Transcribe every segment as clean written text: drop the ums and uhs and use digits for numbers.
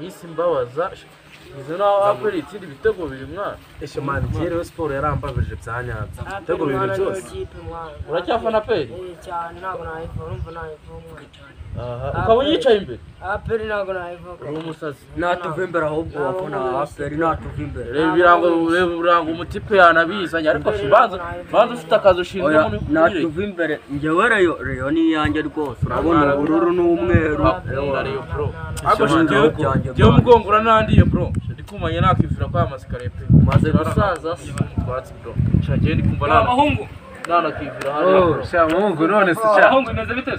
iminsi mbabaza izo naho APR itsinda ibitego bibiri mwana. Eshe man, Rayon Sport yarambabije byanyabyo. Ibitego bibiri byose. Uracyafana APR? Cyane ntabwo nayiva, urumva nayiva mwana. Aha, ukaba yicaye imbere. APR ntabwo nayiva. Uri umusazi. Natuva imbere ahubwo wafana APR natuva imbere. Reba ibirango, reba ibirango umutipe yanabizanye ariko banza banza ufite akazi ushinzwe muri natuva imbere. Njyewe Rayon ni iyanjye rwose. Urabona ubururu n'umweru. Rayon bro. Ariko shingiye njyewe umugongo uranandiye bro. Ndikumanye nakwivira kwa amasikariye pe. Maze gusaza twatsi bro. Shagiye ndikumva nana. Abahungu nana kwivira hariya. Oh, sha muhungu none se sha. Abahungu bimeze bite?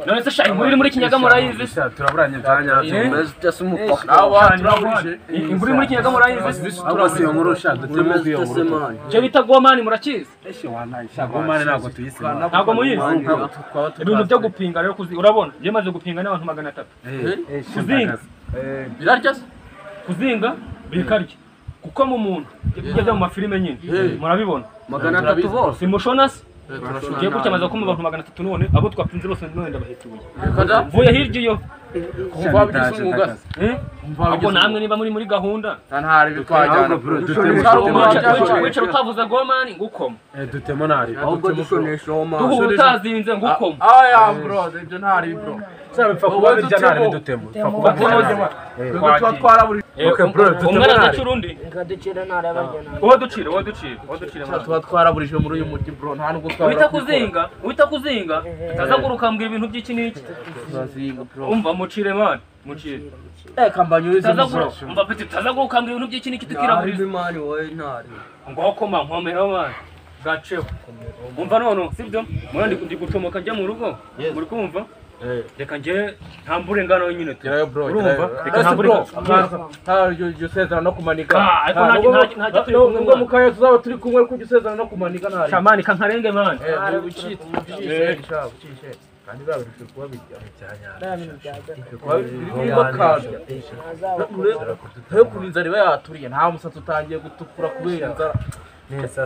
None se sha inkuru iri muri Kinyaga murayizi? Sha turaburanye byanyabyo. Meze utese umupaka. Aba turaburije. Inkuru iri muri Kinyaga murayizi? Ahubwo si iyo nkuru sha dutemo iyo nkuru. Icyo bita gomani murakizi? Eshe wanayi sha gomani ntabwo tuyise. Ntabwo muyizi. Ibintu byo gupinga rero kuzi urabona njye maze gupinga n'abantu 300. Kuzinga. Birarya se? Kuzinga bikarya. Kuko mu muntu ibyo mu mafilime nyine murabibona 300 bose simushona se tugiye gucyamaza ko mu bantu 300 none abo twapinze bose none ndabahetuye mvuye hirya iyo kumva bigize umwuga ahubwo namwe niba muri gahunda ntari bitwajyana bro wicara utavuze gomani ngukoma dutemo ntari ahubwo dushonesha mama duhura utazinze ngukoma aya bro ibyo ntari bro sha bipfa kuba birya ntari bidutemo bipfa kuba kuba twaraburi. Okay bro dutemo umwana adacira undi ngaducira ntari abajyana uwo ducira uwo ducira uwo ducira tuba twaraburije muri uyu muti bro nta nubwo twabura wita kuzinga utazaguruka mbwira ibintu by'iki n'iki umva mucire man mucire kambanyurize bro umva peti utazaguruka mbwira ibintu by'iki n'iki tukiraburiza imani wowe ntari ngo koma nkomera man gaceho umva none sibyo mwana ndi gucomoka njya mu rugo muri kumva reka nje ntambure ngano nyine urumva reka ntambure nta ryo sezerano no kumanika ariko nta nubwo mu kanya tuzaba turi kumwe ariko ujye no kumanika ntari shamani kankarenge man ucitse kandi babirushe kuba bijya birimo akantu urebe inzara iba yaturiye nta musatsi utangiye gutukura kubera inzara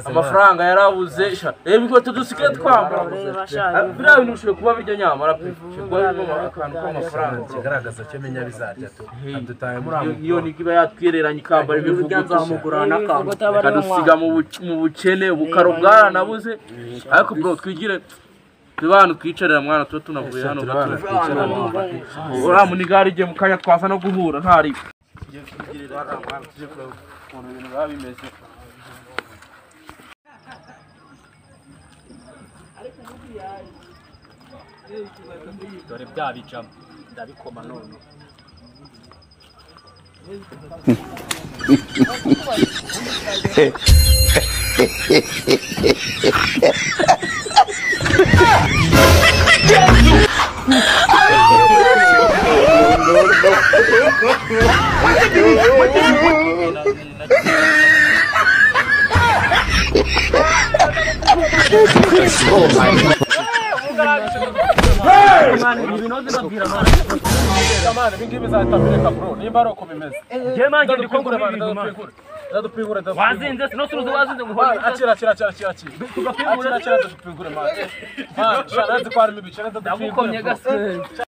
amafaranga yarabuze reba inkweto dusigaye twambara biriya bintu bishobora kuba bijya nyamara pe bishobora kuba birimo akantu k'amafaranga kigaragaza cyo menya bizarya tu adutaye muri amo niyo niga iba yatwihereranye ikambara ibivuguto ikadusiga mu bukene ubukaro bwaranabuze ariko bro twigire tubana twicarira mwana tuba tunavuye hano gato uriya munigari igiye mu kanya twaza no guhura ntari tugiye twigirira mwana tujye kureba ukuntu ibintu biba bimeze. Dore bya bijama ndabikoma none wazinze sino wazinze ngo akira akira akira akira akira akira akira.